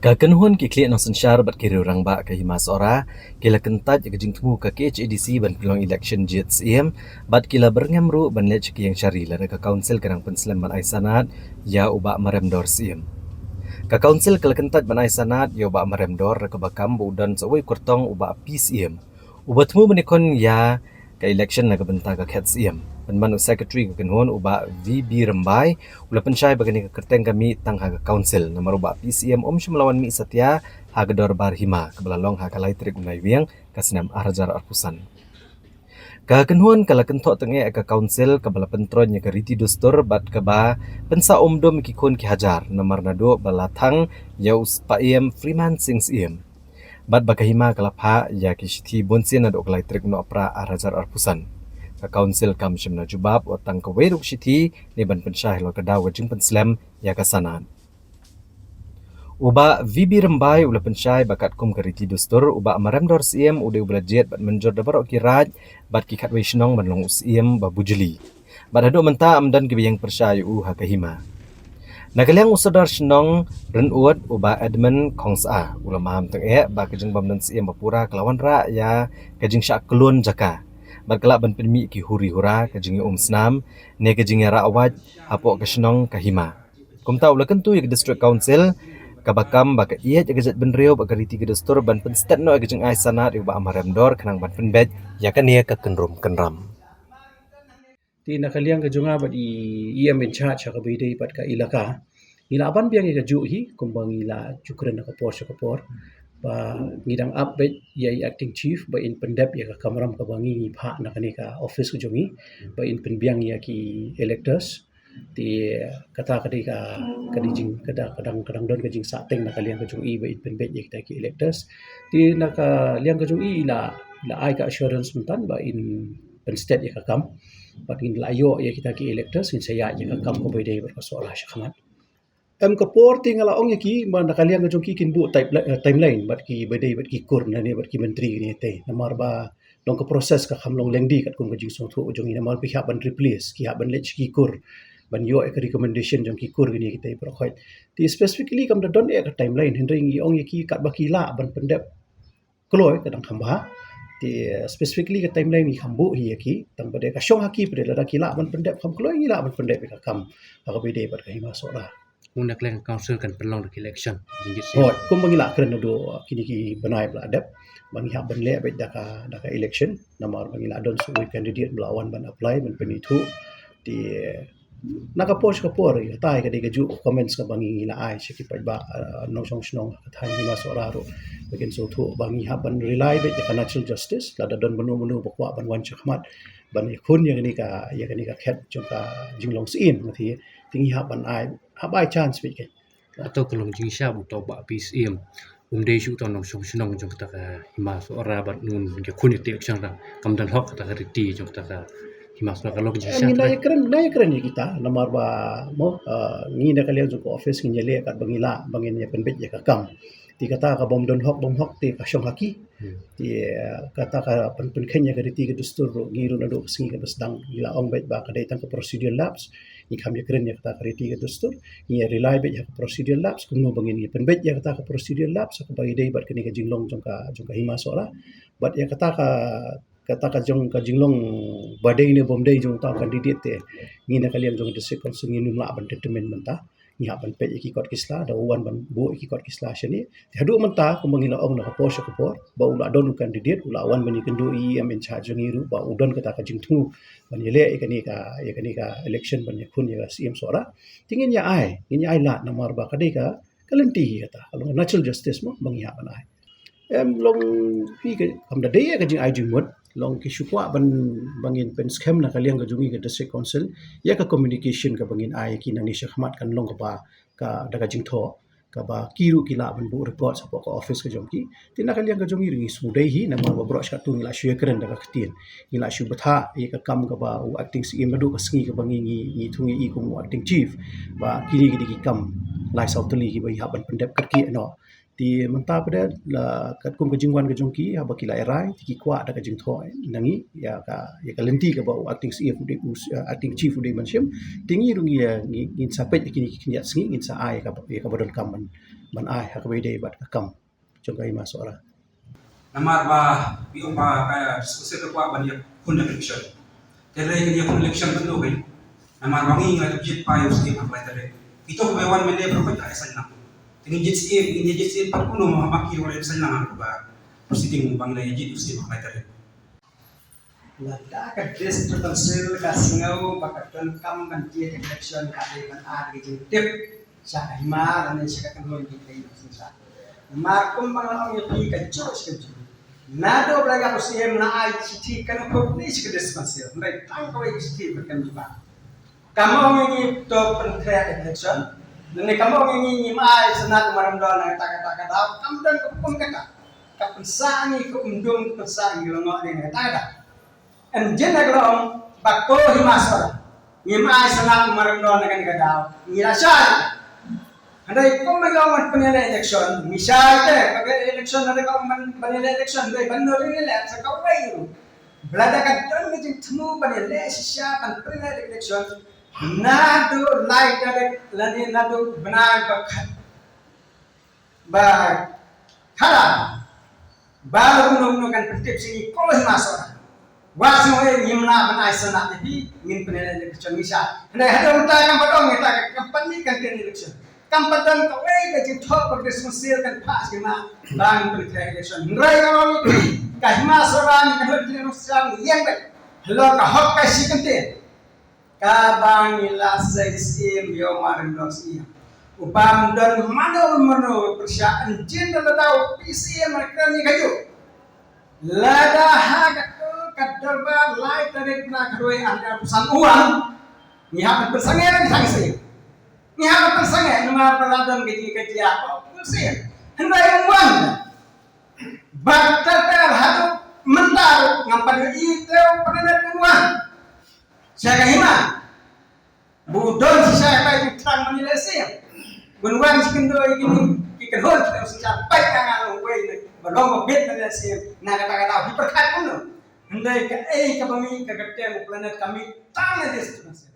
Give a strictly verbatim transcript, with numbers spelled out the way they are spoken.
Ka kynhun ki khlieh nongsynshar bad ki riew rangbah ka Hima Sohra ki la kyntait ïa ka jingthmu ka K H A D C ban pynlong election jied Syiem bad ki la byrngem ruh ban leit sha ka ïing shari lada ka council ka dang pynslem ban ai sanad ïa u Bah Maremdor Syiem. Ka council ka la kyntait ban ai sanad ïa u Bah Maremdor da kaba kam ba u don sa uwei u kyrtong, u Bah P Syiem, uba thmu ban ïakhun ïa ka election na ka bynta ka khet Syiem. Pynban u secretary ka kynhun, u Bah V B Rymbai, u la pynshai ba kane ka kyrteng ka mih tang ha ka council namar u Bah P Syiem um shym la wan mih satia ha ka dorbar hima kaba la long ha ka lai tarik u Naiwieng ka snem ar hajar arphew san. Ka kynhun ka la kynthoh tyngeh ïa ka council kaba la pyntroiñ ïa ka riti dustur bad kaba pynsah umdum ïa ki khun ki hajar namar naduh ba la thang ïa u Bah Syiem, Freeman Singh Syiem. Bad ba ka hima ka la phah ïa ki shithi bunsien naduh ka lai tarik u Nohprah ar hajar arphew san. Ka council kam shym la jubab wat tang kawei ruh ka shithi ne ban pynshai halor ka daw ka jingpynslem ïa ka sanad. U Bah V B Rymbai u la pynshai ba katkum ka riti dustur, u Bah Maremdor Syiem u dei uba la jied bad mynjur da baroh ki raid bad ki khatwei shnong ban long u Syiem ba bujli. Bad haduh mynta ym don kiba ïeng pyrshah ïa u ha ka hima. Na ka liang u Sordar Shnong Rynut, u Bah Edmund Khongsah, u la maham tyngeh ba ka jingbym don Syiem ba pura ka la wanrah ïa ka jingshah kyllon jaka bad ka lah ban pynmih ki huri hura, ka jingïaumsnam ne ka jingïarah wait hapoh ka shnong ka hima. Kumta u la kyntu ïa ka District Council kaba kam ba ka ïeit ïa ka jaitbynriew bad ka riti ka dustur ban pynstet noh ïa ka jingai sanad ïa u Bah Maremdor khnang ban pynbeit ïa kane ka kynrum kynram. Te na ka liang ka jong nga bad i, i em in charge ha kaba ïadei bad ka ilaka, ngi la ban biang ïa kajuh hi kumba ngi la ju kren na ka por sha ka por ba ngi dang ap beit ïa i acting chief ba in pyndep ïa ka kamram kaba ngi ngi phah na kane ka office ka jong ngi ba in pynbiang ïa ki electors. Te kata ka dei ka, ka dei jing, ka dang, ka dang, ka dang don ka jingsahteng na ka liang ka jong i ba in pynbeit ïa kita ki electors. Te na ka liang ka jong i, i la, i la ai ka assurance mynta ba in pynstet ïa ka kam. Bad ngin la ïoh ïa kita ki electors, ngin sa ïaid ïa ka kam kaba ïadei bad ka Sohra shakhmat. Em, ka por te nga la ong ïa ki, ba na ka liang ka jong ki kin buh time-, eh, timeline bad ki ba ïadei bad ki kur ne bad ki myntri ne te. Namar ba long ka process ka kham long lengdi katkum ka jingsngewthuh jong ngi namar ba ki hap ban replace, ki hap ban leit sha ki kur ban ïoh ïa ka recommendation jong ki kur kine kita baroh khoit. Te specifically kam da don ïa ka timeline, hynrei ngi ong ïa ki katba ki lah ban pyndep kloi ka dang kham bha. Te specifically ka timeline ngi kham buh hi ïa ki, tang ba dei ka shong ha ki pat, lada ki lah ban pyndep kham kloi ngi lah ban pyndep ïa ka kam ha kaba ïadei bad ka Hima Sohra. Kumba ngi la kren council kan pynlong da ka election jingjied Syiem. Hooid, kumba ngi la kren naduh kine ki bnai ba la dep ba ngi hap ban leh beit da ka, da ka election namar ba ngi la don sa uwei u candidate ba la wan ban apply ban pynithuh. Te na ka por sha ka por, ïa kata ka dei kajuh ka comments kaba ngi la ai sha ki paidbah, eh, nongshong shnong ka thaiñ Hima Sohra ruh ba kin sngewthuh ba ngi hap ban rely beit ïa ka natural justice. Lada don mano mano ba kwah ban wan shakhmat ban ïakhun ïa kane ka, ïa kane ka khet jong ka jinglong Syiem, nga te, te ngi hap ban ai, hap ai chance beit. Kato ka long jingshah ba uto u Bah P Syiem um dei shuh uto u nongshong shnong jong kata ka Hima Sohra bad un ïakhun ïa ka election, tang kam don hok kata ka riti jong kata ka Hima Sohra. Ka long jingshah. Ngi na ïakren, na ïakren ïa kita namar ba mo, eh, ngi na ka liang jong ka office ngin ïaleh katba ngi lah ba ngin ïa pynbeit ïa ka kam. Te kata ka bym don hok bym hok te ka shong ha ki. Hmm. Te, eh, kata ka pyn-, pynkheiñ ïa ka riti ka dustur ruh, ngi ruh naduh ka sngi kaba sdang ngi la ong beit ba ka dei tang ka procedural lapse. Ngi kham ïakren ïa kata ka riti ka dustur, ngi rely beit ïa ka procedural lapse, kumno ba ngin ïa pynbeit ïa kata ka procedural lapse ha kaba ïadei bad kane ka jinglong jong ka, jong ka Hima Sohra. Bad ïa kata ka, kata ka jong ka jinglong ba dei ne bym dei jong uta u candidate te, ngi na ka liang jong ka District Council ngim lah ban determine mynta. Ngi hap ban peit ïa ki kot ki sla, da u wan ban buh ïa ki kot ki sla shane. Te haduh mynta kumba ngi la ong na ka por sha ka por ba u la don u candidate, u la wan ban ïakynduh ïa i em in charge jong ngi ruh ba u don kata ka jingthmu ban ïaleh ïa kane ka, ïa kane ka election ban ïakhun ïa ka Syiem Sohra. Te ngin ïa ai, ngin ïa ai lad namar ba ka dei ka, ka lynti hi kata, ka long natural justice mo ba ngi hap ban ai. Em, long hi ka, kam da dei ïa ka jingai jingmut, long ki shu kwah ban, ba ngin pynskhem na ka liang ka jong ngi ka District Council ïa ka communication kaba ngin ai ïa ki nangne shakhmat kan long kaba ka, da ka jingthoh kaba ki ruh ki lah ban buh record shapoh ka office ka jong ki. Te na ka liang ka jong ngi ruh ngi sngewdei hi namar ba baroh shi katto ngi la shu ïakren da ka ktien, ngi la shu bthah ïa ka kam kaba u acting Syiem naduh ka sngi kaba ngi, ngi, ngi thung ïa i kum u acting chief ba kine ki dei ki kam lai saw tylli kiba ngi hap ban pyndep kyrkieh noh. Te mynta pat la katkum ka jingwan ka jong ki haba ki la rai te ki kwah da ka jingthoh na ngi ïa ka, ïa ka lynti kaba u acting Syiem u dei, u, uh, acting chief u dei ban shim. Te ngi ruh ngi, uh, ngi, ngin sa peit ïa kine ki khyndiat sngi, ngin sa ai ïa kaba, ïa kaba donkam ban, ban ai ha kaba ïadei bad ka kam jong ka Hima Sohra. Namar ba phi ong ba ka District Council ka kwah ban ïa khun election. Te lei ka ïa khun election ban lo kai. Namar ba ngi nga jied pa ïa u Syiem ha khlai tarik. Kito kiba wan mynne ba ka ai sign lang. Te ngi jied Syiem, ngi jied Syiem pat kumno ma ki wan ai sign lang ha kaba proceeding ba ngi la jied u Syiem ha khlai tarik. Lada ka District Council ka sngew ba ka donkam ban jied election, ka dei ban ai ka jingtip sha ka Hima lane sha ka kynhun ki dei shisha. Namar kumba nga la ong ïa phi, ka juh sha ka juh. Naduh ba la ïap u Syiem la ai shithi kane khublei sha ka District Council. Hynrei tang kawei ka shithi ba kan jubab. Kam ong ïa ngi to pynkhreh election. Lane kam ong ïa ngi ngim ai Senat Umrymdon na kata kata ka daw. Kam don ka kum kata. Ka pynsah ngi ka umdum, ka pynsah ngi lyngngoh dei na kata kata. Ynjin ha ka long ba ko Hima Sohra ngim ai Senat Umrymdon na kane ka daw, ngi la shai. Hynrei kumba ong ban pynïaleh election, ngi shai te ba ka election, hynrei ka ong ban, ban ïaleh election, hynrei ban ïaleh election sa kawei ruh. Ba lada ka don ka jingthmu ban ïaleh shisha ban pynïaleh election naduh lai tarik lane naduh bnai ba khat, ba khala ba kumno kumno kan pyntip sha ngi ko Hima Sohra. Wat sngew ei, ngim lah ban ai Senat ïa phi, ngin pynïaleh election, ngi shai. Hynrei haduh mynta kam pat don, mynta kam pat mih campaign election. Kam pat don kawei ka jingthoh ba ka District Council kan phah sha ngi ba ngin pynkhreh election. Hynrei nga ong ïa phi, ka Hima Sohra ngi, ka hok jingïasyllok ngi ïeng beit halor ka hok ka shi kyntien. Kaba ngi la sei Syiem ïa u Umrymdon Syiem. U bym don mano mano pyrshah, ynjin da lada u P C M ha kane ka juh. Lada ha kato ka dorbar lai tarik na ka roi ar hajar arphew san u wan, ngi hap ban pynsangeh, ngi hap ban pynsangeh. Ngi hap ban pynsangeh namar ba la don ka jing ka jia ko u Syiem. Hynrei um wan. Bad ter ter haduh mynta ruh ngam pat ïohi te u Pyniaid un wan sha ka Hima. Ba u don shisha ka jingthrang ban ïaleh Syiem. Bun wan shi kyndoi kine ki kynhun ki dang shisha, peit ka nga long uwei ne ba long ba bit ban ïaleh Syiem. Na kata kata u pyrkhat kumno? Hynrei kaei kaba mih ka kyrteng u Pyniaid ka mih tang na District Council.